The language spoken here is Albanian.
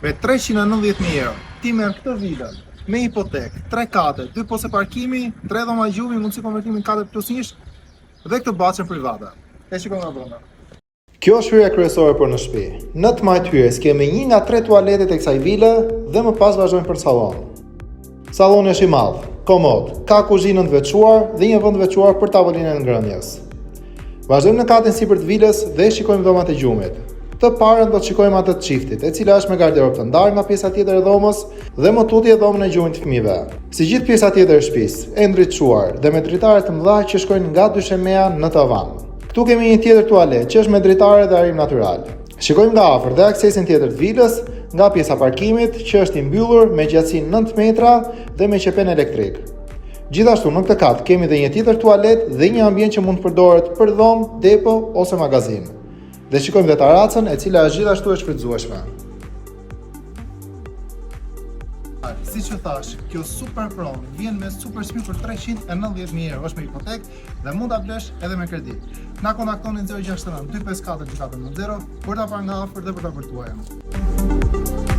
Me 390.000 euro, ti merr këtë vilën me hipotekë, 3 kate, 2 pose parkimi, 3 dhoma gjumi, mundësi konvertimi 4 plus 1 dhe këtë bahçen private. E shikojmë nga brenda. Kjo është hyrja kryesore për në shtëpi. Në të majtë hyrjes kemi një nga tre tualetet e kësaj vile dhe më pas vazhdojmë për sallon. Salloni është i madh, komod, ka kuzhinën të veçuar dhe një vend të veçuar për tavolinën e ngrënies. Vazhdojmë në katin sipër të vilës dhe shikojmë dhomat e gjumit. Të parën do të shikojmë atë të çiftit, e cila është me garderobë të ndarë nga pjesa tjetër e dhomës dhe më tutje dhomën e gjumit të fëmijëve. Si gjithë pjesa tjetër e shtëpisë, e ndriçuar dhe me dritare të mëdha që shkojnë nga dyshemeja në tavan. Këtu kemi një tjetër tualet që është me dritare dhe ajrim natyral. Shikojmë nga afër dhe aksesin tjetër të vilës, nga pjesa parkimit, që është i mbyllur me gjatësi 9 metra dhe me qepen elektrik. Gjithashtu në këtë kat kemi dhe një tjetër tualet dhe një ambient që mund të përdoret për dhomë, depo ose magazinë. Dhe shikojmë dhe tarracën e cila është gjithashtu e shfrytëzueshme. Siç ju thashë, kjo super pronë vjen me super çmim për 390.000 euro, është me hipotekë dhe mund ta blesh edhe me kredi. Na kontaktoni 069 254 2490 për ta parë nga afër dhe për ta bërë tuajën.